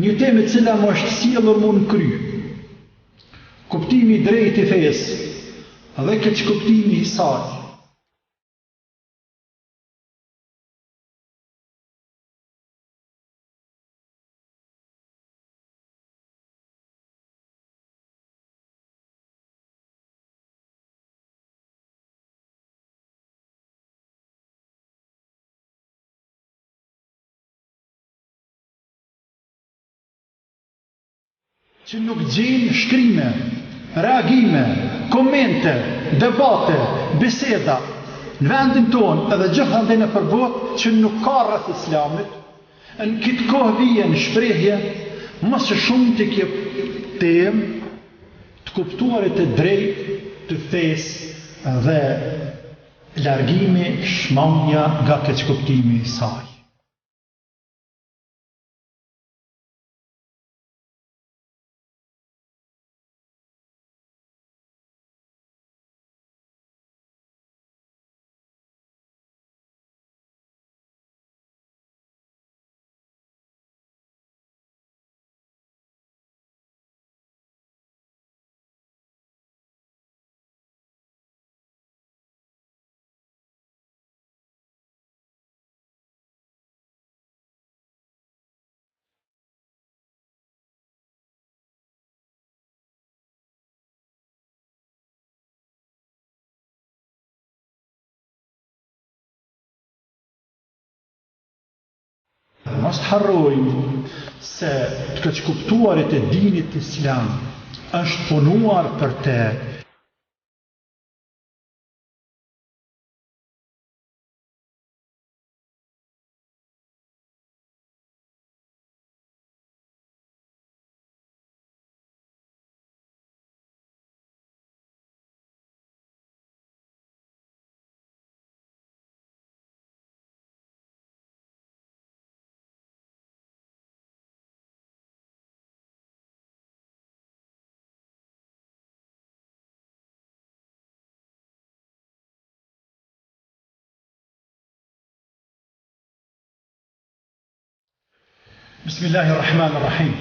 Një temë e cila më është sjellur mu në kry. Kuptimi i drejtë i fesë dhe keqkuptimi i saj. Që nuk gjen shkrime, reagime, komente, debate, biseda në vendin tonë edhe gjithandej nëpër botë që nuk ka rreth Islamit, në këtë kohë vije në shprehje më së shumti kjo temë të kuptuarit e drejtë të fesë dhe largimi, shmangia nga keqkuptimi i saj. Mos të harrojmë se të keqkuptuarit e dinit islam është punuar për të. Bismillahirrahmanirrahim.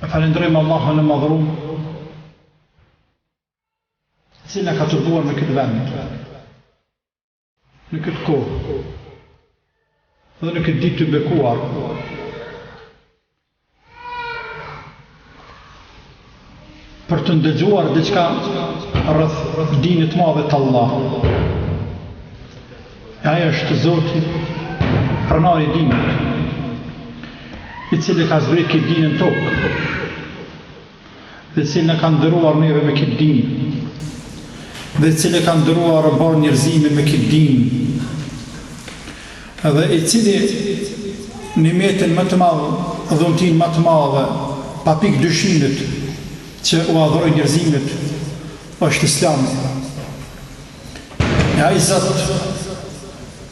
E falënderojmë Allahun e Madhërum, i cili na ka tubuar në këtë vend, në këtë kohë, dhe në këtë ditë të bekuar. Për të ndëgjuar diçka rreth dinit të madh të Allahut. E ai është Zoti, pronari i dinit, i cili ka zbrit këtë din në tokë, dhe i cili na ka nderuar neve me këtë din, dhe i cili ka nderuar mbarë njerëzimin me këtë din, dhe i cili nimetin më të madh, dhuntinë më të madhe, pa pikë dyshimit, që ua dhuroi njerëzimit, është Islami. E ai Zot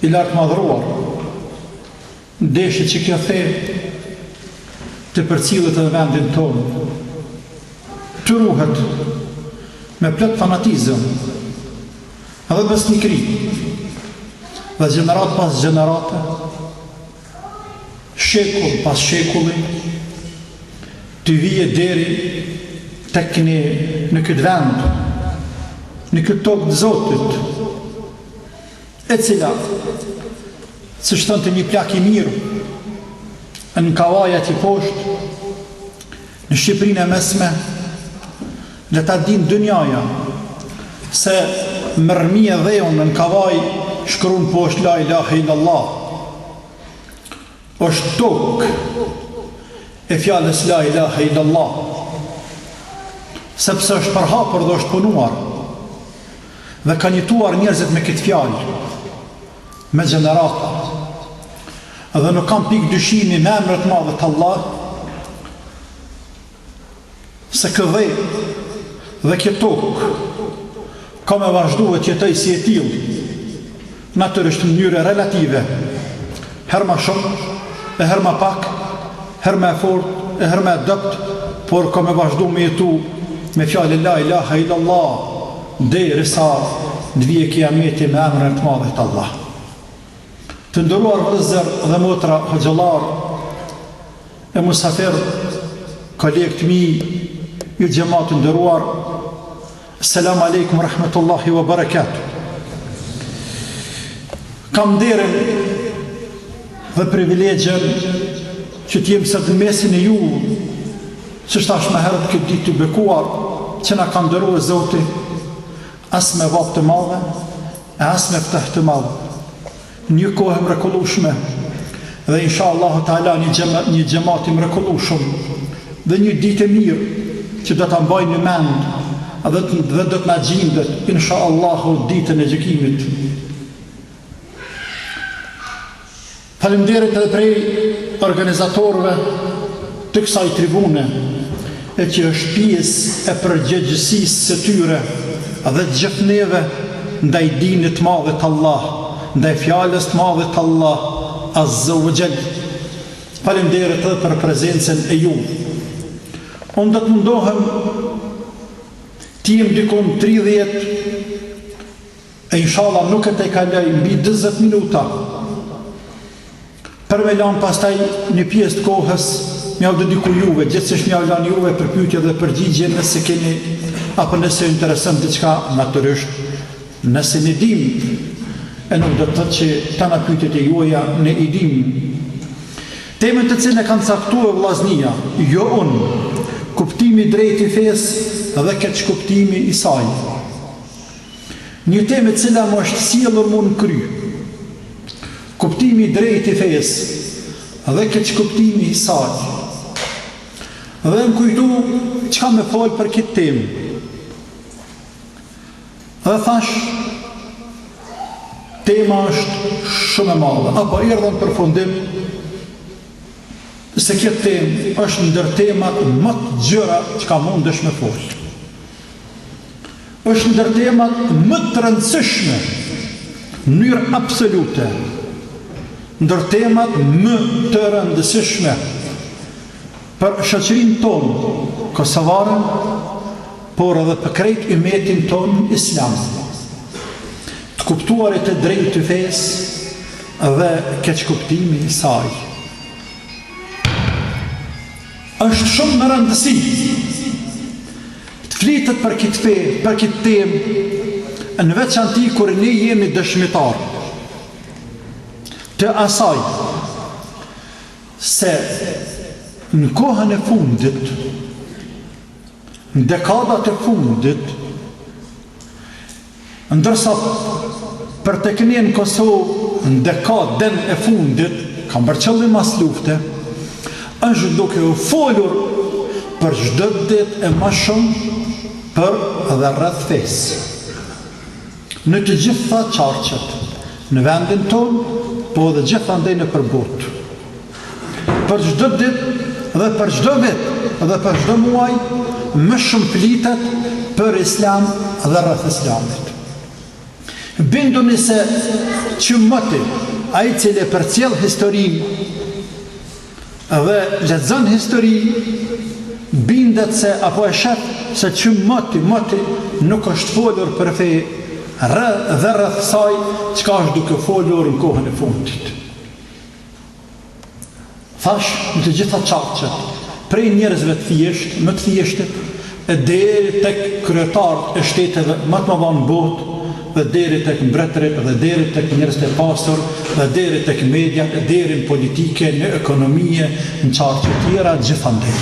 i lartmadhëruar, deshi që kjo fe të përcillet edhe në vendin tonë, të ruhet me plot fanatizëm edhe besnikëri dhe gjeneratë pas gjenerate, shekull pas shekulli, të vije deri tek ne në këtë vend, në këtë tokë të Zotit, e cila, siç thonte një plak i mirë, në Kavajë aty poshtë, në Shqipërinë e mesme, le ta dinë dynjaja, se me rrëmijë dheun në Kavajë, shkrun poshtë la ilahe illallah, është tokë e fjalës la ilahe illallah, sepse është përhapur dhe është punuar, dhe kanë jetuar njerëzit me këtë fjalë, me gjenerata. Dhe nuk kam pikë dyshimi me emrin të madh të Allah, se ky dhe dhe kjo tokë ka me vazhdu e të jetojë si e tillë, natyrisht në mënyrë relative, herë ma shumë, e herë ma pak, herë ma e fortë, e herë ma e dobët, por ka me vazhdu me jetu me fjalën la ilaha illallah, derisa të vijë kiameti me emrin e të madhit Allah. Të nderuar vëllezër dhe motra hoxhallarë e musafir, kolegë të mi, ju xhemat i nderuar, Selam alejkum rahmetullahi wa barakatuh. Kam nderin dhe privilegjën që të jem sot në mesin e ju, siç thashë më herët këtë ditë të bekuar, që na ka nderue Zoti, as me vapë të madhe, e as me ftohtë të madh. Një kohë e mrekullueshme dhe insha Allahu teala një xhemat, një xhemat i mrekullueshëm dhe një ditë e mirë që do ta mbajmë në mend dhe dhe do të na gjindet insha Allahu ditën e gjykimit. Faleminderit edhe prej organizatorëve të kësaj tribune, e që është pjesë e përgjegjësisë së tyre dhe të gjithë neve ndaj dinit të madh të Allah, ndaj fjalës të madhe të Allah Azza wa Jall. Faleminderit edhe për prezencën e juj. Unë do të mundohem të jem dikun 30 E inshallah nuk e tejkaloj mbi 40 minuta. Për me lanë pastaj një pjesë të kohës, me jau dediku juve, gjithsesi me jau lanë juve për pyetje dhe përgjigje nëse keni apo nëse ju intereson diçka natyrisht, nëse ne dimë, e nuk do të thotë që tana pyetjet e juaja ne i dimë. Temën të cilën e kanë caktue vllaznia, jo unë, kuptimi i drejtë i fesë dhe keqkuptimi i saj. Një temë e cila më është sjellur mu në kry. Kuptimi i drejtë i fesë dhe keqkuptimi i saj. Dhe më kujtu çka me fol për këtë temë. Dhe thash tema është shumë e madhe, apo erdha në përfundim se kjo temë është ndër temat më të gjëra çka mundesh me fol. Është ndër temat më të rëndësishme në mënyrë absolute, ndër temat më të rëndësishme për shoqërinë tonë kosovare, por edhe për krejt ymetin tonë islam. Të kuptuarit e drejtë të fesë dhe keqkuptimi i saj. Është shumë me rëndësi të flitet për këtë fe, për këtë temë, në veçanti kur ne jemi dëshmitar të asaj se në kohën e fundit, në dekadat e fundit, Ndërsa për tek ne në Kosovë në dekadën e fundit, kam për qëllim mas lufte, është duke u folur për çdo ditë e më shumë për dhe rreth fesë. Në të gjitha qarqet, në vendin tonë, po edhe gjithandej nëpër botë. Për çdo ditë dhe për çdo vit dhe për çdo muaj më shumë flitet për Islam dhe rreth Islamit. Binduni se që moti ai i cili e përcjell historinë dhe lexon histori bindet se apo e shef se që moti moti nuk është folur për fe dhe rreth saj çka është duke folur në kohën e fundit. Thash në të gjitha qarqet, prej njerëzve të thjeshtë, më të thjeshtit, e deri tek kryetarët e shteteve më të mëdha në botë, dhe deri tek mbretërit, dhe deri tek njerëzit e pasur, dhe deri tek mediat, e deri në politike, në ekonomie, në qarqe tjera, gjithandej.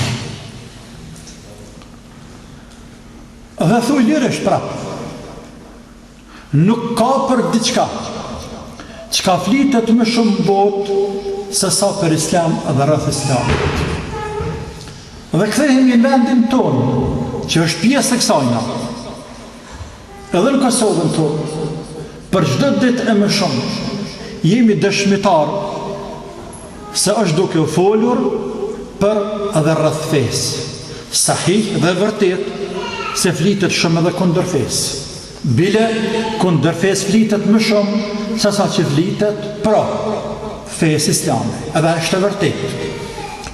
Dhe thuj lirisht prapë, Nuk ka për diçka çka flitet më shumë në botë se sa për Islam dhe rreth Islamit. Dhe kthehemi në vendin tonë, që është pjesë e kësajna. Edhe në Kosovën tonë, për çdo ditë e më shumë jemi dëshmitar se është duke u folur për dhe rreth fesë. Sahih dhe vërtet se flitet shumë edhe kundër fesë. Bile, kundër fesë flitet më shumë se sa që flitet pro fesë islame. Edhe është e vërtetë.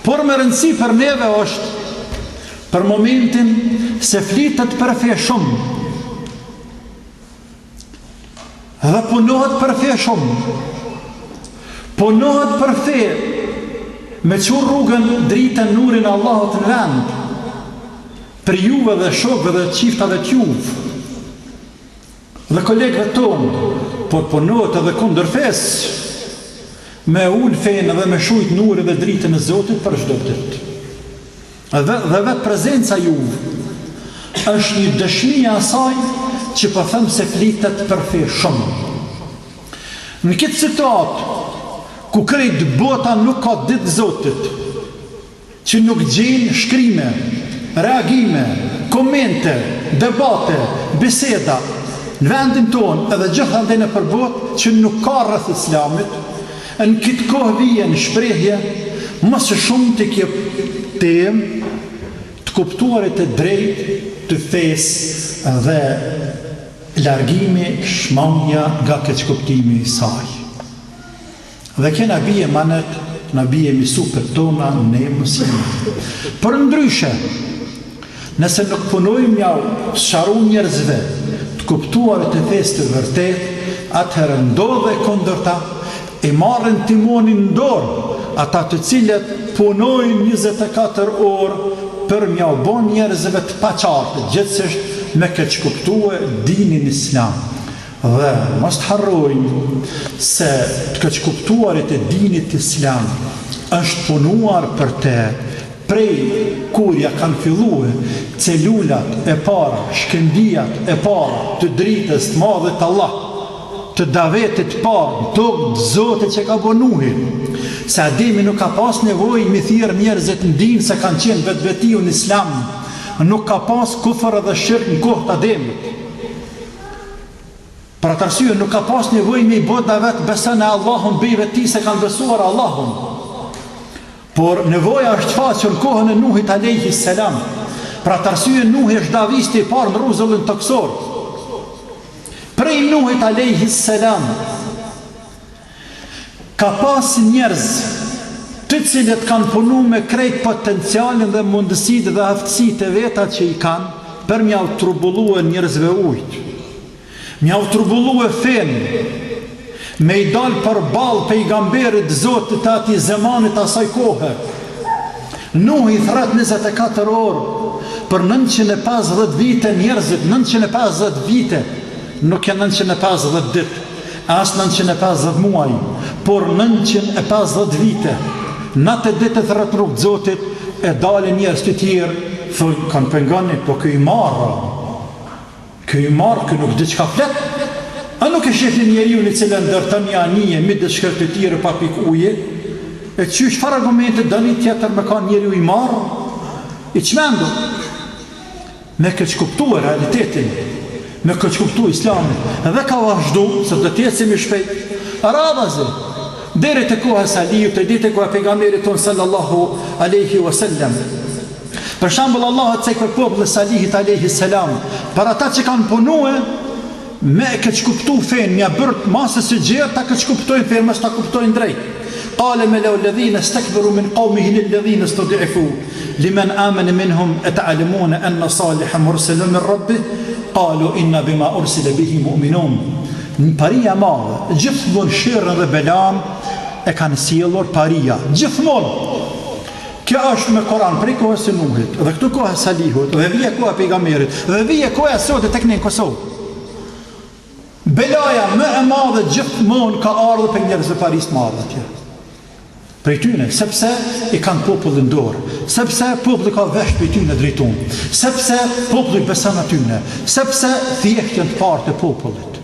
Por me rëndësi për neve është për momentin se flitet për fe shumë. Dhe punohet për fe shumë. Punohet për fe, me çu rrugën, dritën, nurin e Allahut në vend, për juve dhe shokëve dhe çiftave t'juv, dhe kolegëve tonë, por punohet edhe kundër fesë, me ul fenë dhe me shujt nurin dhe dritën e Zotit për çdo ditë. Dhe, dhe vetë prezenca juv është një dëshmi e asaj që po them se flitet për fe shumë. Në këtë situatë ku krejt bota nuk ka ditë Zotit, që nuk gjen shkrime, reagime, komente, debate, biseda në vendin tonë edhe gjithandej nëpër botë që nuk ka rreth Islamit, në këtë kohë vjen në shprehje më së shumti kjo temë të kuptuarit e drejtë të fesë dhe Largimi, shmangia nga keqkuptimi i saj. Dhe kjo na bie emanet, na bie mi supet tona ne muslimanët. Përndryshe, nëse nuk punojmë me jau sqaru njerëzve të kuptuarit e fesë të vërtetë, atëherë ndodh e kundërta, E marrin timonin në dorë ata të cilët punojnë 24 orë për me jau bo njerëzve të paqartë, gjegjësisht me keqkuptue dinin islam. Dhe mos të harrojmë se të keqkuptuarit e dinit islam është punuar për te Prej kur ja kanë fillue celulat e para, shkëndijat e para të dritës të madhit Allah, të davetit të parë në tokë të Zotit që ka bo Nuhi, se Ademi nuk ka pas nevojë mi thirrë njerëzit në din se kanë qenë vetvetiu në Islam, nuk ka pas kufër edhe shirk në kohë të Ademit. Për atë arsye nuk ka pas nevojë me i bo davet besone Allahun bijve të tij se kanë besuar Allahun. Por nevoja është shfaqur në kohën e Nuhit alejhi selam. Për atë arsye Nuhi është davisti i parë në rruzullin tokësor. Prej Nuhit alejhi selam ka pas njerëz të cilët kanë punu me krejt potencialin dhe mundësitë dhe aftësitë e veta që i kanë për me jau turbullue njerëzve ujt. Me jau turbullue fenë, me i dalë përballë pejgamberit të Zotit të atij zemanit asaj kohe. Nuhi thërret 24 orë për 950 vite njerëzit, 950 vite, nuk janë 950 ditë, as 950 muaj, por 950 vite. Natë e ditë thërret në rrugë të Zotit, e dalin njerëz të tjerë, thonë, kanë pengoni, po ky i marrë, Ky i marrë, ky nuk di çka flet. A nuk e shihni njeriun i cili ndërton një anije midis shkretëtire pa pikë uji? E qysh çfarë argumente doni tjetër me kanë njeriu i marrë? I çmendur. Me keqkuptue realitetin, me keqkuptu islamin, dhe ka vazhdu, se do të ecim shpejt, radhazi, deri te koha e Salihut, e deri te koha e pejgamberit tonë sallallahu alaihi wasallam. Për shembull Allahu cek për popullin e Salihit alejhi selam, për ata që kanë punue me e keqkuptu fenë, me ia bërë masës së gjerë ta keqkuptojnë fenë, mos ta kuptojnë drejt. Qale meleu alladhina istakbaru min qawmihi lilladhina istud'ifu liman amana minhum ata'lamuna anna Salihan mursalun min rabbih qalu inna bima ursila bihi mu'minun. Në paria e madhe, gjithmonë sherrin dhe belan e kanë sjellur paria, gjithmonë. Kjo është me Koran prej kohës së Nuhit dhe këtu koha e Salihut dhe vije koha e pejgamberit dhe vije koha e sotit tek ne në Kosovë. Belaja më e madhe gjithmonë ka ardhur prej njerëzve parisë të madhe atje. Prej tyne, sepse i kanë popullin dorë, sepse populli ka vesh prej tyne drejtun, sepse populli beson atyne, sepse thjesht janë të parët e popullit.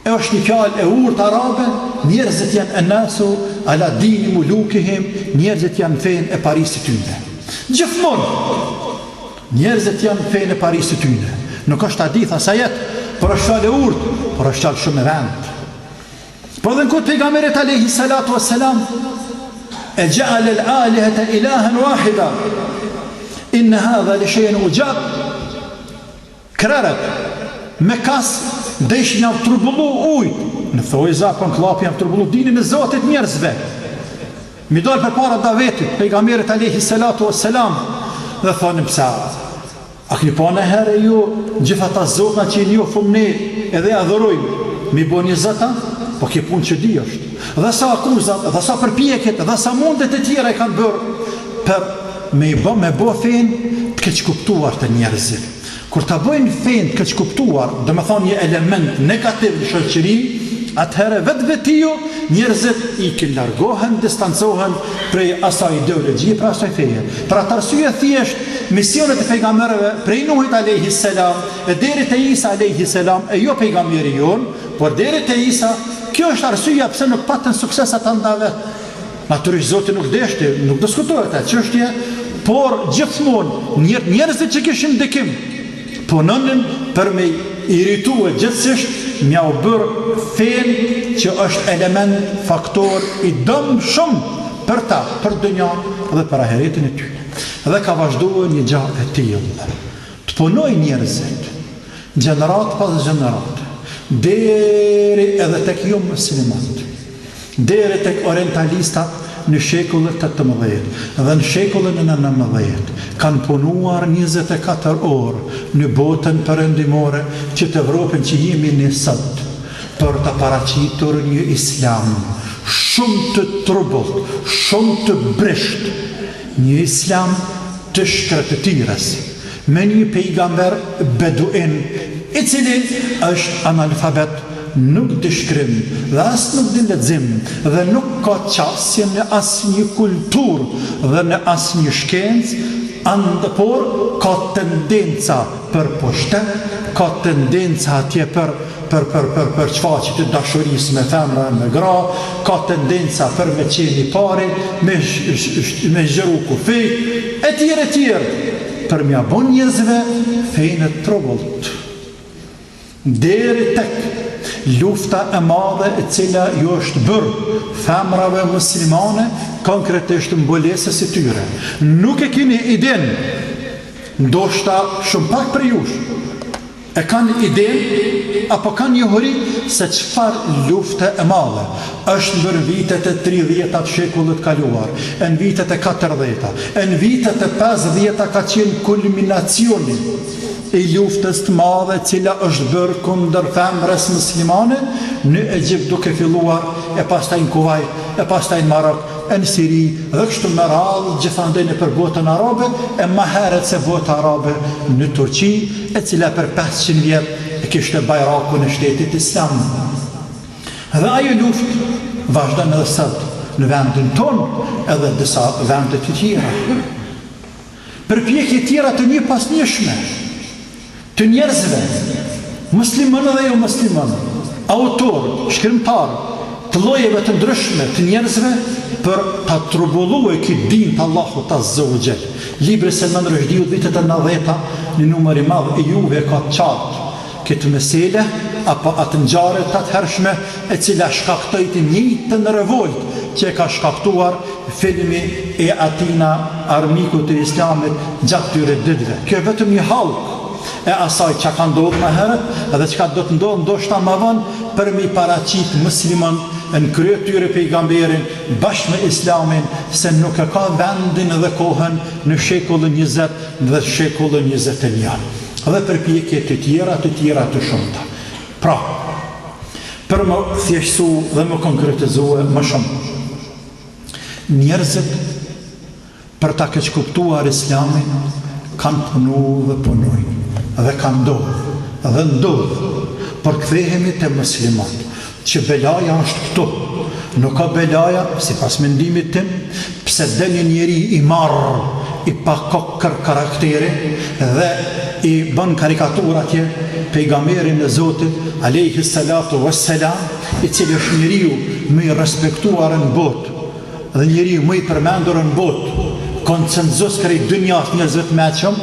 E është një fjalë e urtë arabe, njerëzit janë ennasu ala dini mulukihim, njerëzit janë fenë e parisë së tyre. Gjithmonë njerëzit janë fenë e parisë së tyre. Nuk është hadith as ajet, por është fjalë e urtë, por është fjalë shumë e rëndë. Po edhe në kohë të pejgamberit alayhi salatu wassalam e ja'ala al-alihata ilahan wahida. Inna hadha li shay'un ujab. Krerët Mekas deshën me jau turbullu ujt në thojza apo në kllapi jau turbullu dinin e Zotit njerëzve mi dal përpara davetit pejgamberit alayhi salatu wassalam dhe thonin pse a keni pa najherë ju gjithë ata zotna që i njohim ne edhe i adhurojmë mi bo një zot a po kjo punë çudi është. Dhe sa akuzat, dhe sa përpjekjet, dhe sa mundet e tjera i kanë bërë për me i bë, me bo fenë të keqkuptuar te njerëzit. Kur ta bëjnë fenë të keqkuptuar, domethonë një element negativ në shoqëri, atëherë vetvetiu njerëzit ikin, largohen, distancohen prej asaj ideologjie, prej asaj feje. Për atë arsye thjesht misionet e pejgamberëve prej Nuhit alejhi selam e deri te Isa alejhi selam e jo pejgamberi jonë, por deri te Isa, kjo është arsyeja pse nuk patën sukses ata nda vet. Natyrisht Zoti nuk deshti, nuk diskutohet ajo çështje, por gjithmonë njerëzit që kishin ndikim punonin për me irritue gjithsesi me jau bërë fenë që është element faktor i dëmshëm për ta, për dynjanë dhe për ahiretin e tyre. Dhe ka vazhduar një gjë e tillë. Të punojnë njerëzit, gjeneratë pas gjenerate, deri edhe tek jo muslimanët. Deri tek orientalistat në shekullin e 18 dhe në shekullin e 19 kanë punuar 24 orë në botën perëndimore që të Evropën që jemi ne sot për ta paraqitur një islam shumë të trubullt, shumë të brishtë, një islam të shkretëtirës, me një pejgamber beduin, i cili është analfabet, nuk di shkrim dhe as nuk di lexim dhe nuk ka qasje në asnjë kulturë dhe në asnjë shkencë, and por ka tendenca për pushtet, ka tendenca atje për për për për për shfaqje të dashurisë me femra e me gra, ka tendenca për me qenë i pari, me me zgjeru kufijt, e tjerë e tjerë, për m'ja bo njerëzve fenë të trubullt. Deri tek lufta e madhe e cila ju është bërë femrave muslimane, konkretisht mbulesës së tyre. Nuk e keni idenë, ndoshta shumë pak prej jush, e kanë idenë apo kanë njohuri se çfarë lufte e madhe është bërë në vitet e 30-ta të shekullit kaluar, e në vitet e 40-ta, e në vitet e 50-ta ka qenë kulminacioni i luftës të madhe e cila është bërë kundër femrës muslimane në Egjipt duke filluar e pastaj në Kuvajt e pastaj në Marok e në Siri dhe kështu me radhë gjithandej nëpër botën arabe e ma herët se bota arabe në Turqi e cila për 500 vjet e kishte bajrakun e shtetit islam. Dhe ajo luftë vazhdon edhe sot në vendin tonë edhe disa vende të tjera. Përpjekje tjera të njëpasnjëshme të njerëzve, muslimanë dhe jo muslimanë, autorë, shkrimtarë, të llojeve të ndryshme të njerëzve për ta trubullue këtë din të Allahut Azza wa Jall. Libri Selman Rushdiut vitet e 90-ta, një numër i madh i juve e ka të qartë këtë mesele apo atë ngjarje të atëhershme e cila shkaktoi të njëjtën revoltë që e ka shkaktuar filmi i atina armikut të Islamit gjatë këtyre ditëve. Kjo është vetëm një hallkë e asaj çka ka ndodhur më herët dhe çka do të ndodhë ndoshta më vonë për m'i paraqit muslimanët në krye të tyre pejgamberin bashkë me Islamin se nuk e ka vendin dhe kohën në shekullin 20 dhe shekullin 21 dhe përpjekje të tjera të tjera të shumta. Pra, për me thjeshtësu dhe me konkretizue më shumë, njerëzit për ta keqkuptuar Islamin kanë punu dhe punojnë dhe ka ndodhë dhe ndodh, por kthehemi te muslimanët, që belaja është këtu, nuk ka belaja, sipas mendimit tim, pse del një njeri i marrë, i pakokërr karakteri dhe i bën karikaturë atje pejgamberin e Zotit, alejhi salatu vesselam, i cili është njeriu më i respektuar në botë dhe njeriu më i përmendur në botë, konsenzus krejt dynjas njerëzve të mençëm,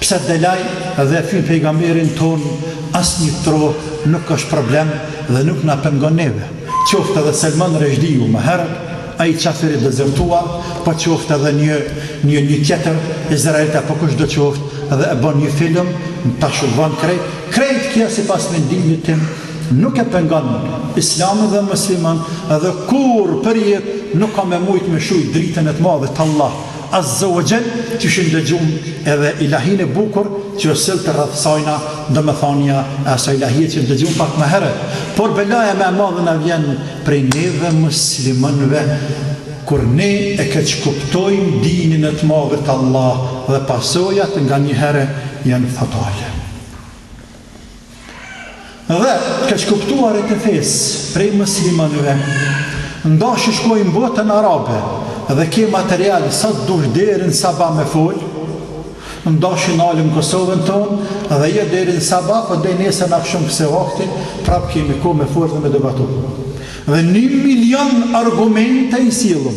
pse del ai dhe e fyn pejgamberin tonë, asnjë trohë nuk është problem dhe nuk na pengon neve. Qoftë edhe Selman Reshdiu më herët, ai qafir i dezertuar, po qoftë edhe një një një tjetër izraelit apo kushdo qoftë dhe e bën një film, tash u bën krejt, krejt kjo sipas mendimit tim nuk e pengon Islamin dhe musliman dhe kurrë për jetë nuk ka me mujt me shuj dritën e të madhit Allah. Azza wa Jall, qysh e ndëgjum edhe ilahinë e bukur që u sillte rreth sajna, domethënia e asaj ilahie që ndëgjum pak më herët. Por belaja më e madhe na vjen prej neve muslimanëve kur ne e keqkuptojmë dinin e të Madhit Allah dhe pasojat nganjëherë janë fatale. Dhe të keqkuptuarit e fesë prej muslimanëve, n'dash shkojmë në botën arabe dhe ke material sa të dush deri në sabah me fol, n'dash nalim në Kosovën tonë dhe jo deri në sabah, po deri nesër në aksham kësi vakti, prapë kemi kohë me fol dhe me debatu. Dhe një milion argumente i sjellum.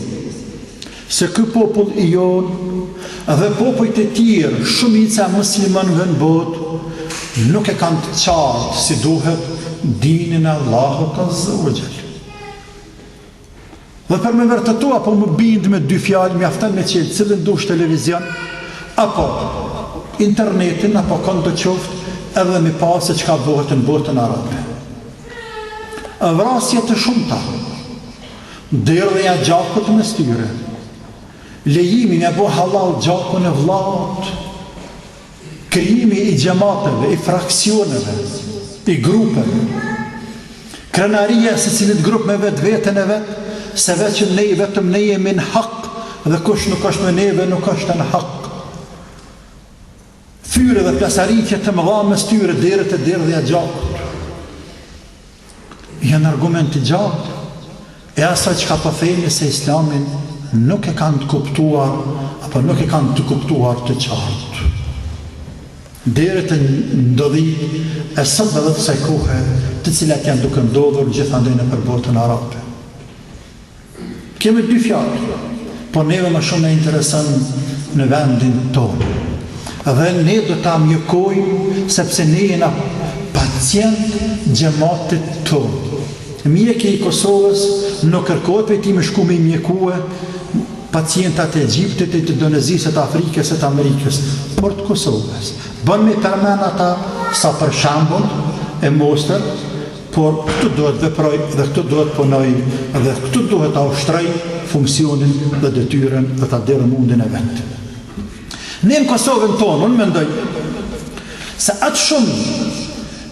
Se ky popull i jonë dhe popujt e tjerë, shumica e muslimanëve në botë, nuk e kanë të qartë si duhet dinin e Allahut Azza wa Jall. Dhe për me vërtetu apo me bind me dy fjalë, mjafton me çelë cilin dush televizion, apo internetin, apo këndo qoftë, edhe me pa se çka bëhet në botën arabe. Vrasje të shumta, Derdhja e gjakut mes tyre. Lejimi me bo hallall gjakun e vllaut. Krijimi i xhemateve, i fraksioneve, i grupeve. Krenaria e secilit grup me vetveten e vet, se veçëm ne, vetëm ne jemi në hak dhe kush nuk është me neve nuk është në hak. Fyerje dhe plasaritje të mëdha mes tyre deri te derdhja e gjakut. Janë argument i gjatë e asaj çka po themi se Islamin nuk e kanë të kuptuar apo nuk e kanë të kuptuar të qartë. Deri te ndodhitë e sotme dhe të kësaj kohe, të cilat janë duke ndodhur gjithandej nëpër botën arabe. Kemi dy fjalë, po neve më shumë na intereson në vendin tonë. Dhe ne do ta mjekojmë sepse ne jena pacient xhematit tonë. Mjeki i Kosovës nuk kërkohet prej tij me shku me i mjekue pacientat e Egjiptit, e të Indonezisë, e të Afrikës, e të Amerikës, por të Kosovës. Bën me i përmend ata sa për shembull e mostër, Por këtu duhet të veproj dhe këtu duhet të punoj dhe këtu duhet ta ushtroj funksionin dhe detyrën dhe ta derdhë mundin e vet. Ne në Kosovën tonë, unë mendoj se aq shumë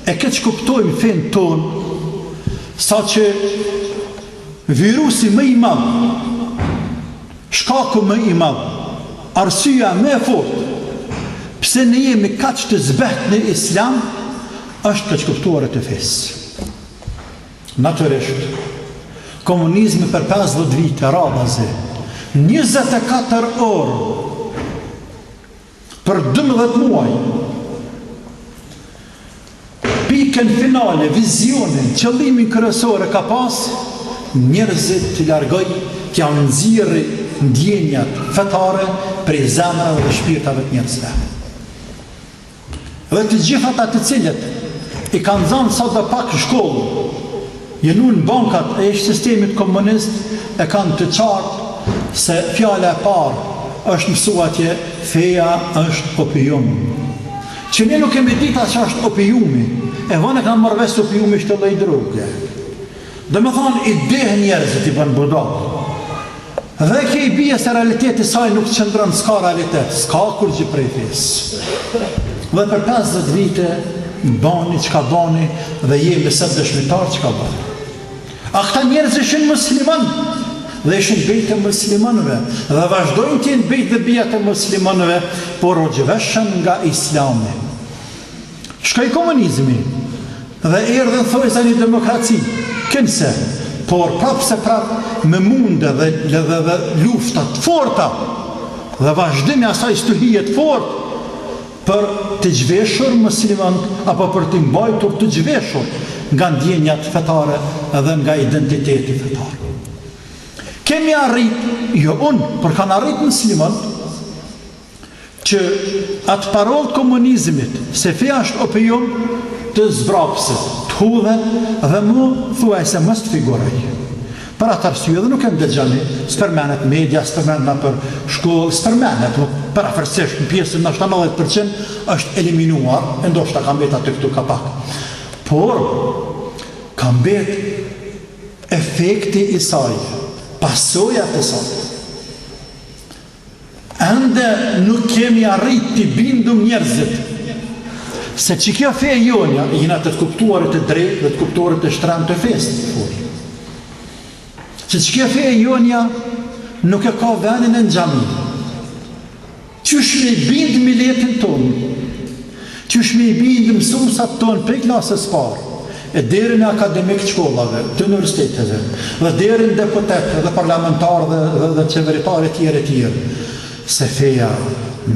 e keqkuptojmë fenë tonë, saqë virusi më i madh, shkaku më i madh, arsyeja më e fortë pse ne jemi kaq të zbehtë në Islam, Është keqkuptuarit e fesë. Natyrisht, komunizmi për 50 vite radhazi, 24 orë për 12 muaj, pikën finale, vizionin, qëllimin kryesor e ka pas, njerëzit t'i largoj, t'jau nxjerrë ndjenjat fetare prej zemrave dhe shpirtave të njerëzve. Dhe të gjithë ata të cilët i kanë nxënë sado pak shkollë, janë ulë në bankat e ish sistemit komunist e kanë të qartë se fjala e parë është mësu atje feja është opium. Që ne nuk kemi ditë as çka është opiumi, e vonë e kanë marrë vesh se opiumi është lloj droge. Domethonë i deh njerëzit i bën budall. Dhe kjo i bie se realiteti i saj nuk qëndron, s'ka realitet, s'ka kurgjë prej fesë. Dhe për 50 vite bani çka bani dhe jemi sot dëshmitar çka bani. A këta njerëz ishin musliman dhe ishin bijtë e muslimanëve dhe vazhdojnë të jenë bijtë dhe bijat e muslimanëve, por u zhveshën nga Islami. Shkoi komunizmi dhe erdhi në thonjëza një demokraci, kinse, por prapë se prapë me munde dhe dhe dhe, dhe lufta të forta dhe vazhdim i asaj stuhie të fortë për të zhveshur muslimanët apo për t'i mbajtur të zhveshur nga ndjenjat fetare dhe nga identiteti fetar. Kemi arrit, jo unë, por kanë arrit muslimanët Që atë parolë të komunizmit se feja është opium të zbrapset, të hudhet dhe mu thuajse mos të figurojë. Për atë arsye edhe nuk e ndëgjoni, s'përmendet media, s'përmendet nëpër shkollë, s'përmendet, më përafërsisht në pjesën ndoshta 90% është eliminuar, e ndoshta ka mbet aty këtu ka pak. Por ka mbet efekti i saj, pasojat e saj. Ende nuk kemi arrit t'i bindum njerëzit se që kjo fe jonja, jena të të kuptuarit të drejtë dhe të kuptuarit të shtremt të fesë, Se që kjo fe jonja nuk e ka venin në xhami. Qysh me i bind miletin tonë, qysh me i bind mësusat tonë prej klasës parë, e deri në akademik të shkollave, të universiteteve, dhe deri në deputet dhe parlamentar dhe, dhe, dhe qeveritar e tjerë e tjerë, se feja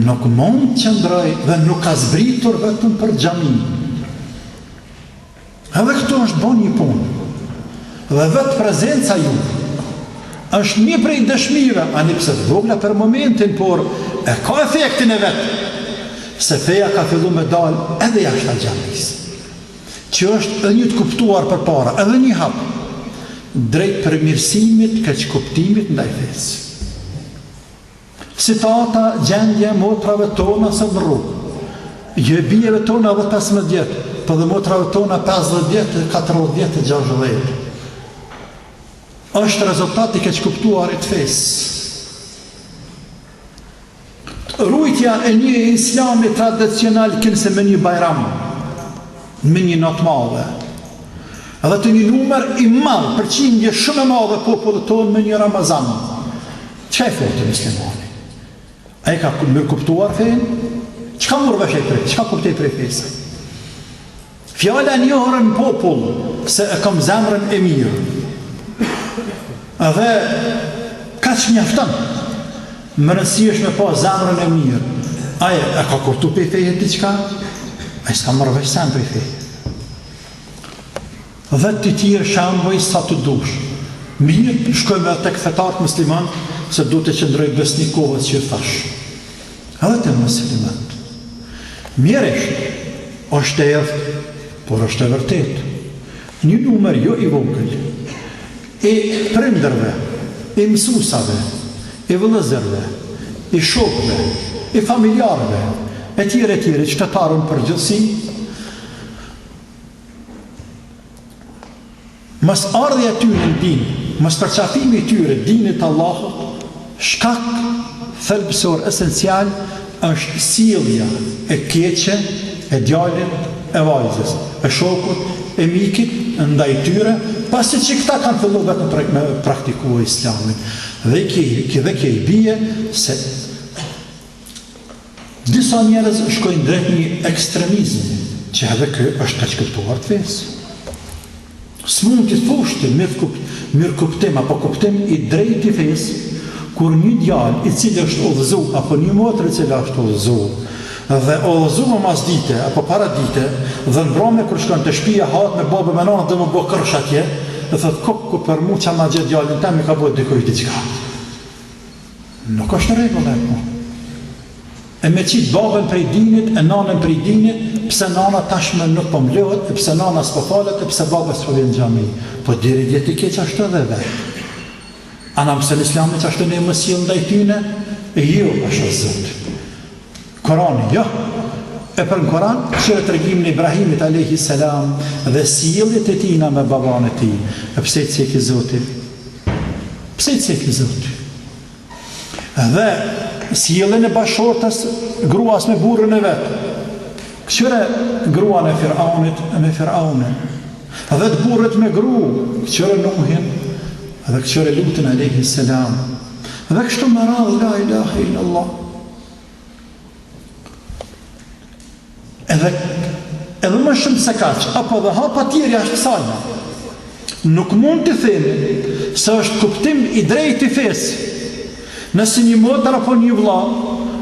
nuk mund të qëndrojë dhe nuk ka zbritur vetëm për xhami. Edhe këtu është bo një punë. Dhe vetë prezenca juve është një prej dëshmive, ani pse të vogla për momentin, por e ka efektin e vet, se feja ka fillu me dal edhe jashtë xhamisë. Që është edhe një të kuptuar përpara, edhe një hap drejt përmirësimit keqkuptimit ndaj fesë. Situata, gjendja e motrave tona sot në rrugë. Jo e bijeve tona edhe 15 vjet, po dhe motrave tona 50 vjet, 40 vjet e 60. Është rezultat i keqkuptuarit të fesë. Rujtja e një islami tradicional kinse me një bajram, me një natë madhe, edhe të një numër i madh, përqindje shumë e madhe popullit tonë me një Ramazan. Çka i thotë muslimani? A e ka mirëkuptuar fenë? Çka murr vesh ai prej? Çka kuptoi prej fesë? Fjala e njohur në popull se e kam zemrën e mirë. Edhe kaq mjafton. Me rëndësi është me pas zemrën e mirë. Ai e ka kuptu prej feje diçka? Ai s'ka marrë vesh sen prej feje. Dhe të tjerë shembuj sa të dush. Mirë, shkojmë edhe tek fetarët muslimanë, se duhet të qëndroj besnik kohës që ju thashë. Edhe te muslimanët. Mjerisht, është e errët, por është e vërtetë. Një numër jo i vogël i prindërve, i mësusave, i vëllezërve, i shokëve, i familjarëve, e tjerë e tjerë, i qytetarëve në përgjithësi, Mos ardhja e tyre në din, mos përqafimi i tyre dinit të Allahut, shkak thelbësor esencial është sjellja e keqe e djalit e vajzës, e shokut, e mikit ndaj tyre, pasi që këta kanë fillu vetë me praktikue Islamin. Dhe kjo dhe kjo i bie se Disa njerëz shkojnë drejt një ekstremizmi, që edhe ky është keqkuptuar të fesë. S'mund t'i thush ti mirëkuptim apo kuptim i drejtë i fesë, kur një djalë i cili është udhëzu apo një motër e cila është udhëzu dhe udhëzu më mas dite apo para dite dhe në kur shkon te shtëpia hahet me babë me nënë dhe me bo kërsh atje dhe thotë kuku për mu ça ma gjet djalin tem i ka bo dikush diçka. Nuk është në rregull ajo punë. E me qit babën prej dinit e nanën prej dinit, pse nana tashmë nuk po mblohet, e pse nana s'po falet, e pse baba s'po vjen në xhami. Po deri dje ti ke qashtu edhe vet. A na mëson Islami qashtu ne me u sjell ndaj tyne? Jo, pasha Zotin. Kurani, jo. E për në Kuran, kqyre tregimin e Ibrahimit alayhi salam dhe sjelljet e tina me babanë e tij. E pse i ceki Zoti? Pse i ceki Zoti? Dhe sjelljen e bashkëshortes gruas me burrin e vet. Kqyre gruan e Firaunit me Firaunin. Dhe të burrit me gru, kqyre Nuhin dhe kqyre Lutin alayhi salam. Dhe kështu me radhë la ilaha illallah. Edhe edhe më shumë se kaq, apo edhe hapa tjerë jashtë kësaj. Nuk mund të themi se është kuptim i drejtë i fesë. Nëse një motër apo një vëlla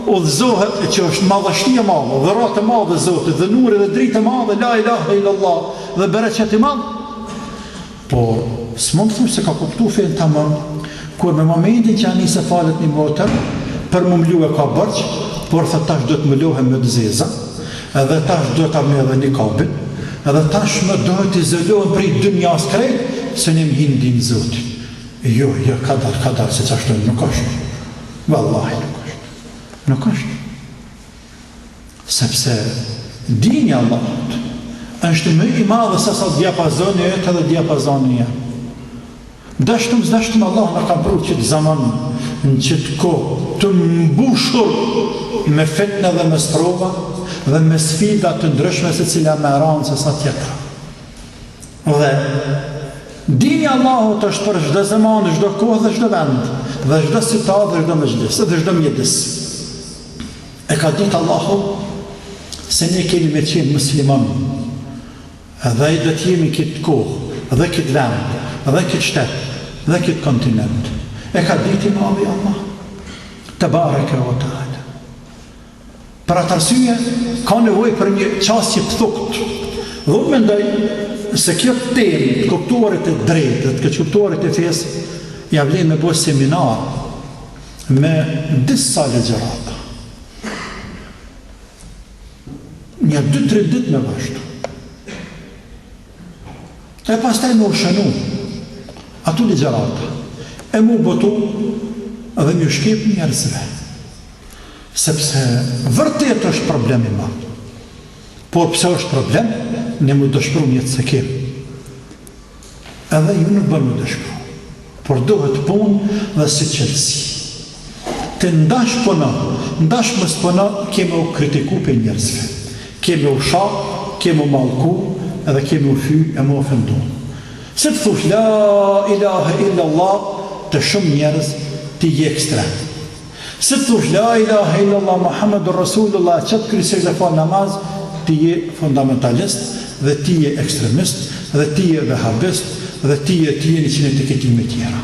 udhëzohet e që është madhështi e madhe, dhuratë e madhe e Zotit, dhe nuri dhe dritë e madhe, la ilaha illallah, dhe bereqet i madh, Por, s'mund të thush se ka kuptu fenë tamam, kur me momentin që ja nis e falet një motër, për m'u mlu e ka borxh, por thotë tash duhet mlohem me të zeza, edhe tash duhet ta merr edhe nikabin, edhe tash më duhet të izolohem prej dynjas krejt, se një më hin din Zotit. Jo, jo, kadal, kadal, se qashtu nuk është. Vallahi nuk është. Nuk është. Sepse dini i Allahut është më i madh se sa diapazoni yt edhe diapazoni jem. Dashtëm s'dashtëm Allah na ka pru qët zaman në qët kohë. të mbushur me fitne dhe me sprova dhe me sfida të ndryshme secila më e randë se sa tjetra. Dhe dini i Allahut është për çdo zeman, çdo kohë dhe çdo vend, dhe çdo situatë dhe çdo mexhlis dhe çdo mjedis. E ka ditë Allahu se ne kemi me qenë musliman dhe do të jemi këtë kohë dhe këtë vend dhe këtë shtet dhe këtë kontinent. E ka ditë i madhi Allah. Tebareke ve teala. Për atë arsye ka nevojë për një qasje të thuktë. Dhe unë mendoj se kjo temë të kuptuarit e drejtë dhe të keqkuptuarit e fesë ja vlen me bo seminar me disa ligjërata. Një 2-3 ditë me vazhdu. E pastaj me u shënu ato ligjërata e m'u botu dhe m'ju shkep njerëzve. Sepse vërtet është problem i madh. Por pse është problem, ne m'u dëshpru mjet s'e kem. Edhe ju nuk bën m'u dëshpru. Por duhet punë dhe syçelësi. Ti n'dash puno, n'dash mos puno, ke me u kritiku prej njerëzve. Ke me u sha, ke me u mallku, edhe ke me u fy e me u ofendu. Si të thush la ilahe illa Allah te shumë njerëz ti je ekstrem. Si të thush la ilahe illallah Muhammedur Rasulullah e qet kryt sexhde fal namaz ti je fundamentalist dhe ti je ekstremist dhe ti je vehabist dhe ti je ti je njëqind e etiketime tjera.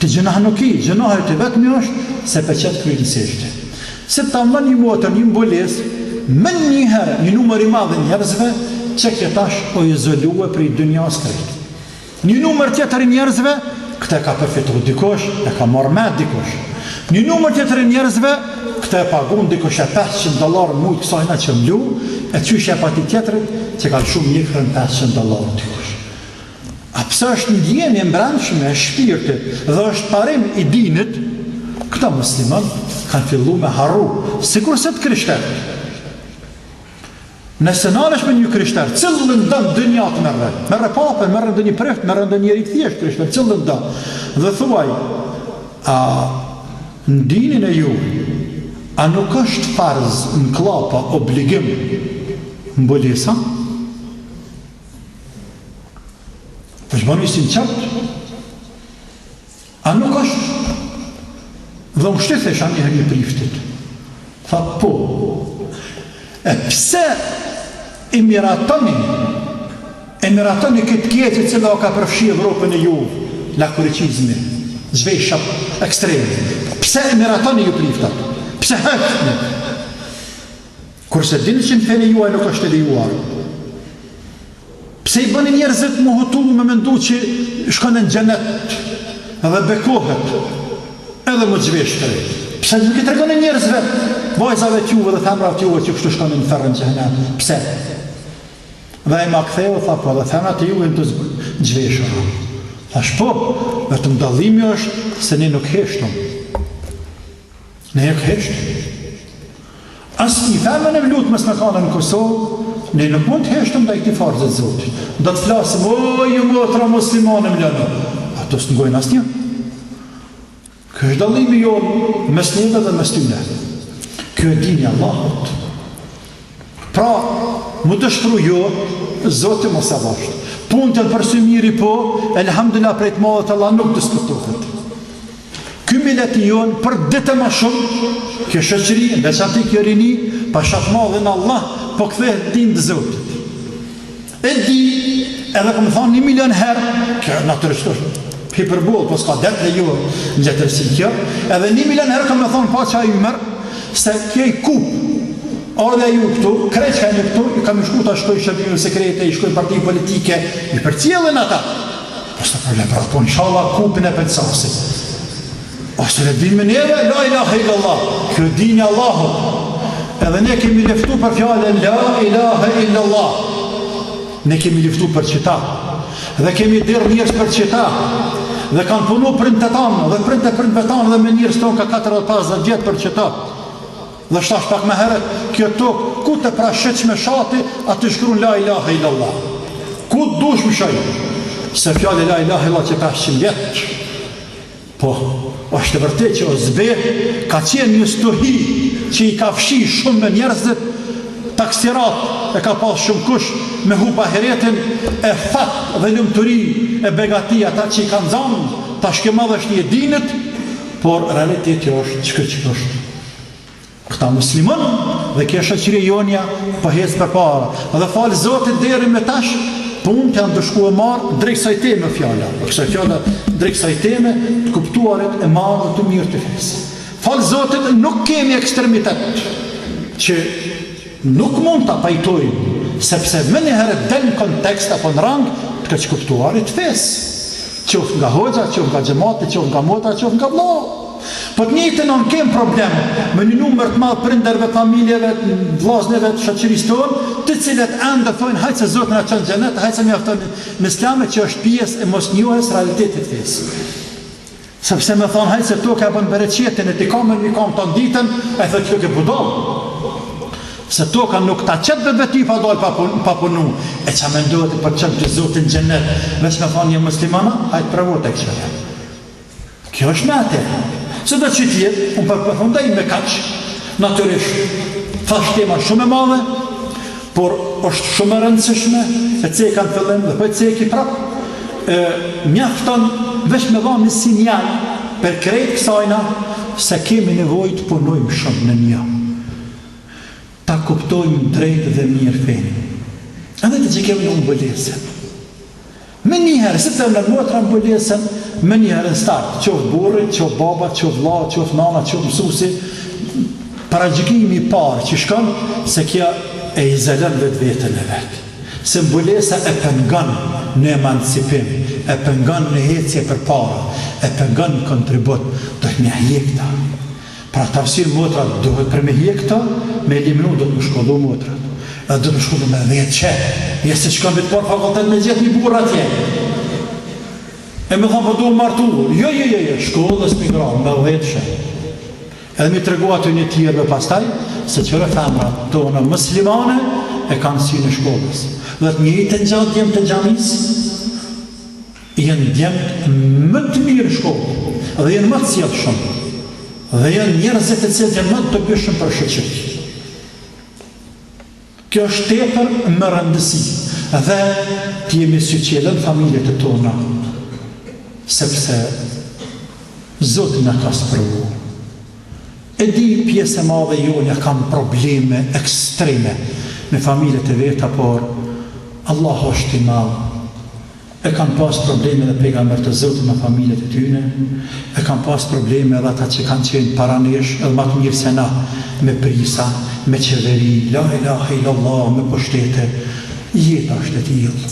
Ti gjynah nuk ki, gjynahi yt i vetmi është se pe qet kryt në sexhde. Si ta vën një motër një mbulesë, menjëherë një numër i madh i njerëzve që ke tash o izolue prej dynjas krejt. Një numër tjetër i njerëzve, këtë e ka përfitu dikush, e ka marrë me dikush. Një numër tjetër i njerëzve, këtë e pagun dikush e 500 dollar në muj kësajna që mlu, e qysh e pati tjetrit, që ka lëshu mjekrën 500 dollar dikush. A pse është ndjenjë e mbrendshme e shpirtit dhe është parim i dinit, këta musliman kanë fillu me harru, sikurse të krishterët. Nëse nalesh me një krishter, cilën do në dynja të merre, merre papën, merre ndonjë prift, merre ndonjë njeri të thjeshtë krishter, cilën do, dhe thuaj, a në dinin e ju, a nuk është farz në klapa obligim mbulesa? Veç banu i sinqertë, A nuk është? Dhe unë kështu i thesha një herë një priftit. Tha po. E pse e miratoni e miratoni këtë keqe e cila o ka përfshi Evropën e ju, lakuriqizmi, zhveshja ekstreme. Pse e miratoni ju priftat? Pse heshtni? Kurse dini që në fenë juaj nuk është e lejuar. Pse i bëni njerëzit m'u hutu me mendu që shkon në xhenet dhe bekohet edhe m'u zhvesh krejt. Pse nuk i tregoni njerëzve, vajzave të juve dhe femrave të juve që kështu shkoni në ferr në xhenet? Pse? Dhe ai ma ktheu tha po dhe femrat e juve janë të zhveshura. Thash po, vetëm dallimi është se ne nuk heshtum. Ne nuk heshtum. As një femër e mlut mos me kanë në Kosovë, ne nuk mund të heshtum ndaj këtij farzi të Zotit. Do të flasim, o ju motra muslimane mlonu. Ato s'të ngojnë asnjë. Ky është dallimi jonë mes neve dhe mes tyne. Ky është dini i Allahut. Pra, m'u dëshpru jo, Zoti mos e dhashtë. Punët janë për së miri po, elhamdulillah prej të madhit Allah nuk diskutohet. Ky milet i jonë për ditë e ma shumë, kjo shoqëri, në veçanti kjo rini, pasha të madhin Allah, po kthehet në din të Zotit. E di, edhe kom thonë një milion herë, kjo natyrisht është hiperbolë, po s'ka det lejohet në letërsi kjo, edhe një milion herë kom me thonë paça ymër, se kjo i kup, ardhja ju këtu, krejt që jeni këtu, i kam shku ta shkoj shërbime sekrete, i shkoj parti politike, i përcjellin ata, Po s'ka problem, pra, po inshallah kupin e pëlcasit. Ose le din me neve, la ilaha illallah, kjo dini i Allahut. Edhe ne kemi luftu për fjalën la ilaha illallah. Ne kemi luftu për qëta. Dhe kemi derdh njerëz për qëta. Dhe kanë punu prindët tanë, dhe prindët e prindëve tanë dhe me njerëz tonë ka 40-50 vjet për qëta. Dhe thashë pak më herët, kjo tokë, ku të prashish me shati, aty shkruan la ilaha illallah. Ku të dush mshoj? Se fjala la ilaha illallah që 500 vjet. Po. Është e vërtetë që është zbeh, ka qenë një stuhi që i ka fshi shumë me njerëzit, taksirat e ka pas shumë kush me hup ahiretin, e fat dhe lumturi e begati ata që i kanë zanë, tash kjo madhështi e dinit, por realiteti është që që është. Këta musliman dhe kjo shoqëri jonja po hec përpara. Dhe falë Zotit deri me tash punët janë tu shku e marë drejt kësaj teme fjala. Për kësaj fjala drejt kësaj teme të kuptuarit e marë dhe të mirë të fesë. Falë Zotit nuk kemi ekstremitet që nuk mund ta pajtojmë sepse menjëherë del në kontekst apo në rang të keqkuptuarit të fesë. Qoftë nga hoxha, qoftë nga xhemati, qoftë nga motra, qoftë nga vllau. Po të njëjtën anë kem problem me një numër të madh prindërve, familjeve, vllaznëve të shoqërisë tonë, të cilët ende thonë hajt se Zoti na çon n'xhenet, hajt se mjafton me islame që është pjesë e mosnjohjes realitetit të fesë. Sepse me thonë hajt se toka e bën bereqetin e ti ka me një kam tanë ditën, ai thotë kjo ke budall. Se toka nuk ta qet vetveti pa dal pa, pun, pa punu. E ça mendohet po të çon ty Zoti n'xhenet, veç me thonë je muslimana, hajt provo tek qëre. Kjo është me atë. Sido që të jetë, unë po përfundoj me kaq. Natyrisht, thash tema shumë e madhe, por është shumë e rëndësishme, e ceka në fillim dhe po e ceki prap. E mjafton veç me dhanë një sinjal për krejt kësajna se kemi nevojë të punojmë shumë në një. Ta kuptojmë drejt dhe mirë fenë. Edhe të që kemi në mbulesën. Menjëherë, si të them motra mbulesën, menjëherë në start, qoftë burri, qoftë baba, qoftë vlla, qoftë nana, qoftë mësuesi, paragjykimi i parë që shkon se kjo e izolon vetveten e vet. Se mbulesa e pengon në emancipim, e pengon në ecje përpara, e pengon në kontribut, duhet me hjek këta. Për atë arsye motrat duhet për me hjek këta, me eliminu duhet me shkollu motrat. Edhe duhet me shkollu me dhjetë jo se shkon vetë por fakultet me gjetë një burrë atje. E me thonë po du martu. Jo, jo, jo, jo, shkollës me gra, me dhjetë Edhe mi tregu aty një tjerëve pastaj, se qyre femrat tona muslimane e kanë synë e shkollës. Dhe të njëjtën gja djemtë e xhamisë, Janë djemtë më të mirë në shkollë dhe janë më të sjellshëm dhe janë njerëzit të cilët janë më të dobishëm për shoqëri. Kjo është tepër me rëndësi dhe të jemi syçelë në familjet e tona, sepse Zoti na ka sprovu. E di pjesë e madhe jonja kanë probleme ekstreme me familjet e veta, por Allahu është i madh. E kanë pas probleme edhe pejgamberët e Zotit me familjet e tyne, e kanë pas probleme edhe ata që kanë qenë para nesh edhe ma të mirë se na, me prisa, me qeveri, la ilahe illallah, me pushtete, jeta është e tillë.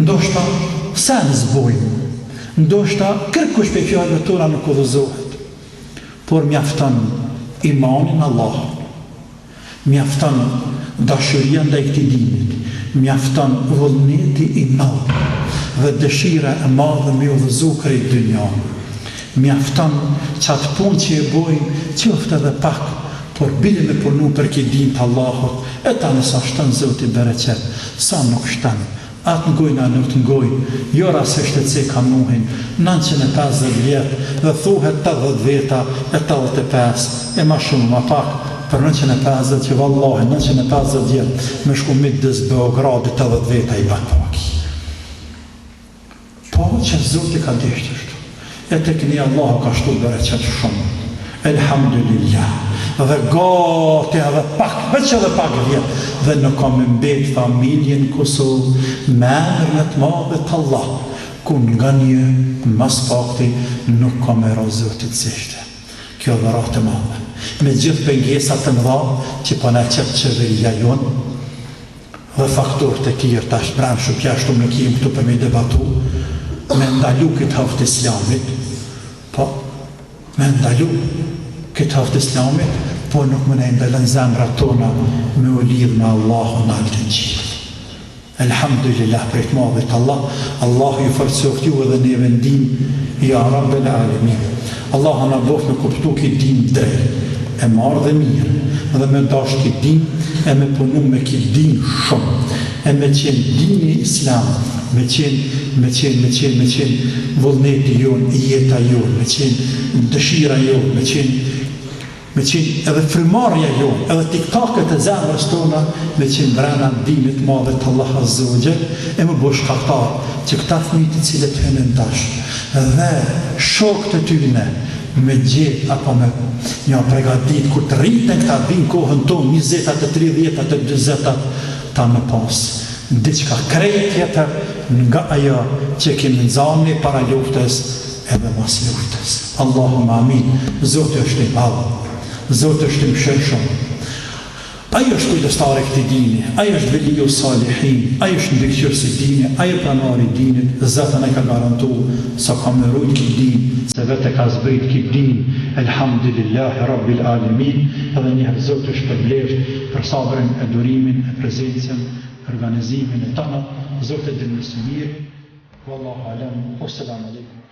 Ndoshta sen s'bojmë, ndoshta kërkush prej fjalëve tona nuk udhëzohet, por mjafton imani në Allah. Mjafton dashuria ndaj këtij dinit, mjafton vullneti i madh dhe dëshira e madhe me udhëzu krejt dynjanë. Mjafton qatë punë që e bojmë, qoftë edhe pak, por bile me punu për kit din të Allahut, e tani sa shton Zoti bereqet, sa nuk shton, A të ngojnë a nuk të ngojnë, jo rastësisht e ceka Nuhin, 950 vjet dhe thuhet 80 veta e 85 e ma shumë ma pak për 950 që vallahi 950 vjet me shku midis Beogradit 80 veta i ban pak. Po që Zoti ka deshtë ashtu. E tek ne Allahu ka shtu bereqet shumë. Elhamdulillah. Dhe gati edhe pak, veç edhe pak vjet dhe nuk ka me mbet familje në Kosovë me emrin e të madhit Allah, ku nga një ma s'pakti nuk ka me ra Zotit sexhde. Kjo dhuratë e madhe. Me gjithë pengesat e mëdha që po na qet qeveria jonë, dhe faktorë të tjerë tash brendshëm jashtëm nuk jemi këtu për me debatu me ndalu këtë hov të islamit po me ndalu këtë hov të islamit po nuk mun na i ndalon zemrat tona me u lidh me Allahun nalt në qiell Elhamdulillah prej të madhit Allah Allahu ju forcoftë ju edhe neve në din Ja Rabbel Alemin Allahu na boftë me kuptu kit din drejt e marrë dhe mirë dhe me dashtë kit din e me punu me kit din shumë. E me qenë dini islam, me qenë, me qenë, me qenë, me qenë vullneti jonë, jeta jonë, me qenë dëshira jonë, me qenë me qenë edhe frymarrja jonë, edhe tiktaket e zemrës tona, me qenë brena dinit të madh të Allah Azze ue Xhel, e me u bo shkaktar, që këta fëmijë të cilët hynin tash, dhe shokët e tyne, me gjet apo me ja pregadit kur të rriten këta vijnë kohën tonë njëzetat e tridhjetat e dyzetat ta me pas diçka krejt tjetër nga ajo që kemi nxanë ne para luftës edhe mas luftës Allahumma amin Zoti është i madh Zoti është i mëshirshëm Ai është kujdestari i këtij dini, Ai është Veliu Salihin, Ai është mbikëqyrës i dinit, Ai është pranari i dinit, zaten Ai ka garantu se ka me rujt kit din, se vetë e ka zbrit kit din, Elhamdulillahi Rabbil Alemin, edhe një herë Zoti ju shpërbleftë për sabrin e durimin e prezencën, organizimin e tana, Zoti e din më së miri, Wallahu alem, Wasselamu alejkum.